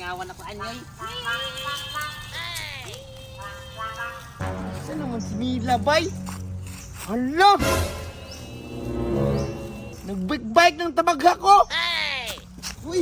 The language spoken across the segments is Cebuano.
Mingawan ako anyoy. Saan naman si Mila, bay? Hala! Nag-bike-bike ng tabagha ko! Uy!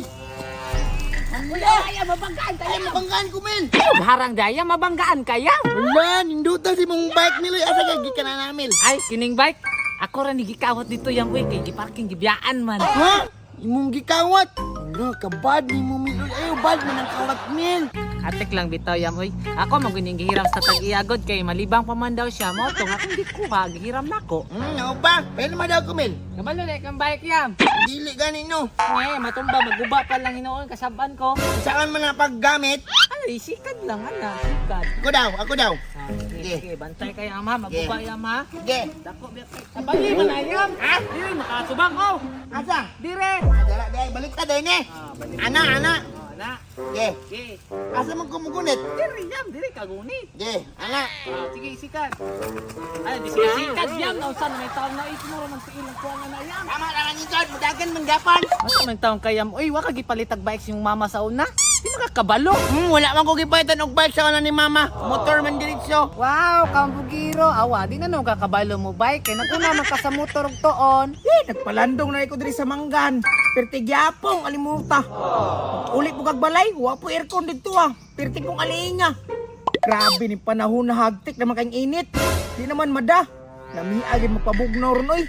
Hala! Ay, mabanggaan Ay, kaya. mabanggaan ko, Mel! Harang daya, mabanggaan kaya. Hala, ninduta si mong bike, Mel. Uy, asa ka, gikan na namin. Ay, kining bike. Ako ra ni gikawat dito yang uy kay giparking gibiyaan man. Ha? Imong gikawat? Hala, kabad ni mo, Mel. Uy, ayaw, bad man ang kawat, Mel. Atik lang bitaw yam uy. Ako man gyud gihiram sa tag-iagod kay malibang pa man daw siya mo tong akong gikuha gihiram nako. Ano pa? Pwede naman daw ko, Mel. Kabalo na kang bike yam. Dili gani, no? Ngay matumba maguba pa lang hinuon kasaban ko. Saan man ang paggamit? Ay, sikad lang ana, sikad. Ako daw, ako daw. Ah, sige, Sige. sige, bantay kay ama, maguba yam ha. Sige. Dako biya kay. Sabagi man ayam. Ha? Diri makasubang oh. Asa? Dire. Dala, dala, balik ta din eh. Ah, balik. Ana, ana. Oh, ana. Sige. Sige. Asa man kumugunit? Diri yam, diri kagunit. Sige, ana. Ah, sige, sikat. Ay, di sige, sikat yam. Nausan may taon na ito mo man sa ilang kuha nga na yam. Tama lang ang ikot, mudagan man gapan. Masa man taon kayam, uy, wa ka gipalitag bikes yung mama sa una. Di makakabalo. Wala man ko gipalitan og bike sa una ni mama. Motor man diretso. Wow, kambugiro. Awa, di na nung kakabalo mo bike. Kay naguna man ka sa motor og tuon. Eh, nagpalandong na ko diri sa Manggan. Perti gyapong alimuta. Uli po kag balay, wa po aircon dito ah. Perti kong aliinga. Grabe ni panahon na hagtik naman kayong init. Di naman mada. Lamiagin magpabugnaw ron oy.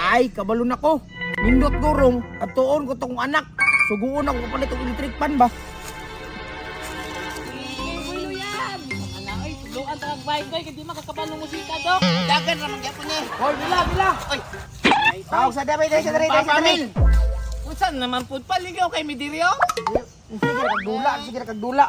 Ay, kabalo na ko. Nindot gurong at tuon ko tong anak. Suguon ako kapalit og electric pan ba. Bulo yan. Ana, ay, tuluan ta ang bike boy kay di makakabalo mo sika dok. Mudagan ra man gyapon eh. Hoy, bila, bila. Oy, Tawag sa dami, dali sa dali, dali sa Papa dali. Mil. Unsa naman pud paligaw kay mi diri oh. Sige ra kag dula, sige ra kag dula.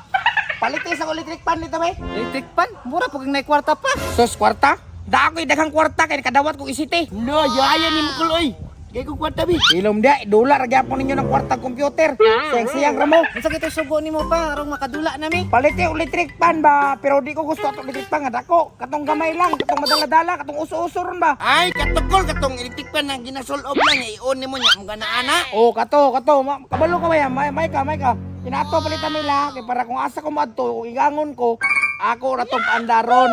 Palit sa electric pan dito bay. Electric pan, mura po kang kwarta pa. Sos kwarta? Da ako'y daghang kwarta kay nakadawat kong isite. Lo, yaya ni mo oy. Kay ko kwarta bi. Ilom dia, dula ra gyapon ninyo ng kwarta computer. Siyang-siyang ra mo. Unsa kito sugo nimo pa aron makadula nami? Palit yung electric pan ba, pero di ko gusto atong electric pan nga dako. Katong gamay lang, katong madala-dala, katong uso-uso ron ba. Ay, katukol katong electric pan na ginasolve lang i-on nimo nya mo na ana. Oh, kato, kato, kabalo ka ba yan? May, may ka, may ka. Inato palitan nila kay para kung asa ko maadto, igangon ko, ako ra tong paandaron.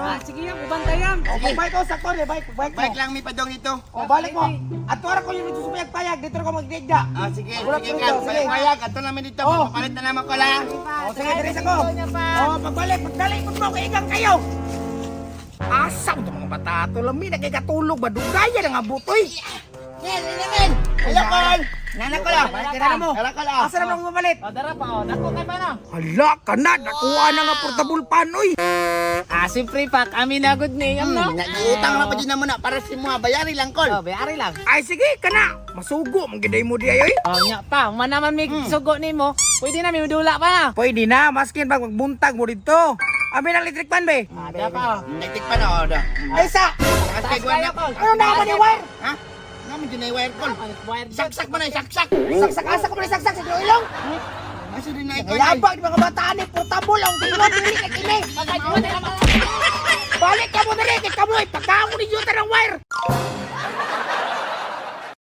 Ah, sige yam, uban tayam. Oh, bike ko sakto ni bike, bike mo. Bike lang mi padong dito. Oh, balik mo. Ato ra ko yung dito sa payag-payag, dito ra ko magdigda. Ah, sige, Wala sige ko ka. dito, sige. Payag, ato namin dito. Oh. Papalit na naman ko lang. Oh, sige, diri sa ko. Oh, pagbalik, pagdali ko mo, kaigang kayo. Asa mo mga bata to, lami na kay katulog ba dugaya na nga butoy. Mel, ina Mel. Hello, Col. Nana ko lang. Balik ka na mo. Nana ko lang. Asa na mo mapalit? Oh, dara pa oh. Dako kay pa na. Hala ka na, nakuha na nga portable pan oy. Ah, siyempre pa kami na good ni yam no. Nag-utang na pa dyan na muna para si mga bayari lang, Col. Oh, bayari lang. Ay sige, kana. Masugo man giday mo di ay oy. Oh, nya pa, man naman may sugo nimo. Pwede na may dula pa na. Pwede na, maskin pag magbuntag mo dito. Amin ang electric pan be. Ah, da pa. oh. Electric pan, oh, da. Ay sa, Taas kay Taas Gwen kayo, na. Col. ano na ba ni wire? Ha? Nga mo dyan na wire, Col. Ano, wire dyan. Saksak mo na, saksak. Saksak asa ko man saksak sa ilong. Asa din na ikaw? Yabag di mga bataan ni portable ang ilong dili kay kini. Balik ka mo diri kay kamo ipagkaon ni Yuta ng wire.